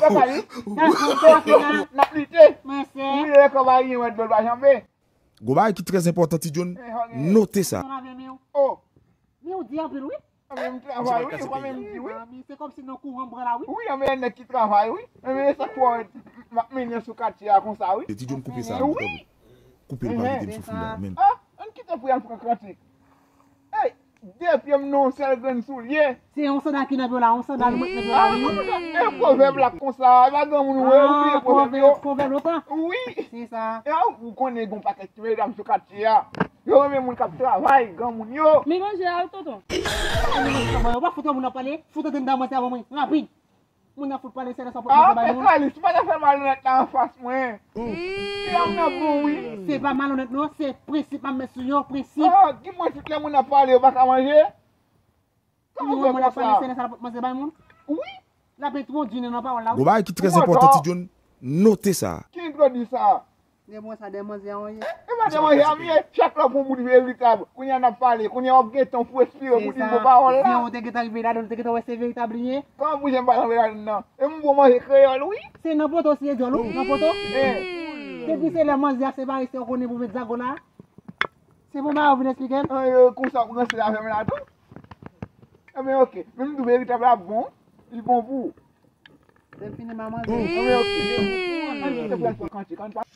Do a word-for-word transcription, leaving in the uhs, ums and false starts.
Papa, wi. N ap lite. Wi, lè kò pa gen wèt dlo l pa janbe. Gon bagay ki trè enpòtan, Ti John, note sa. Oh. Men ou di anpil, wi. Mwen menm travay, wi, mwen menm di, wi. Se kòmsi nan kouran m pran la, wi. Wi, anben nèg ki travay, wi. Anben sa k fè m ap mennen sou katye a konsa, wi. Ti John, koupe sa. Wi. Koupe l, pa kite m soufle la, men. Ah, ann kite pou y al pran kantik. Ey, de pye m nan yon sèl grenn soulye. Se yon sandal ki nan pye w la, yon sandal mwen nan pye w la, wi. E pwovèb la konsa, e pa granmoun ou ye, ou bliye pwovèb yo. Pwovèb lontan. Wi. Se sa. E ou konnen gon pakèt ti medam sou katye a. Yo renmen moun k ap travay, granmoun yo. Men manje a, wi, tonton. Ou pa fout moun nan pale, fout antre nan manje avan mwen, rapid. Moun nan fout pale, se nan sa pot manje bay moun. Ah, Kalis, pa ta fè malonèt la anfas mwen. Ti a m nan bon, wi. Se pa malonèt, non, se prensip m ap met sou yo, prensip. Ah, ki mwen tout lè moun nan pale, yo pa ka manje? Kòman fè konsa? Mwen ap pale, se nan sa pot manje bay moun. Wi. L ap entwodui nou nan pawòl la, wi. Gon bagay ki trè enpòtan, Ti John, note sa. Ki entwodui sa? Depi mwen sa de manzè an ye. E pa de manzè an ye, chak lè w pran bout veritab, kounye a n ap pale, kounye a w ap gen tan pou respire, pou di bon pawòl la. Jan w te gentan rive ladan l, ou te gentan wè se veritab li ye. Kòman pou jan m pa janm wè ladan l nan? E m bon manje kreyòl, wi. Se nan poto si e dyòl, wi, nan poto. Depi se lè manzè a separe, se w konnen pou met zago la. Se pou Mayo vin eksplike l. An, yo, konsa pou ranse avè m la tou. Enben, oke. Men m di w veritab la bon, li bon pou ou. Lè fini, manman. Enben, oke. Ann kite pou al pran kantik, ann pa.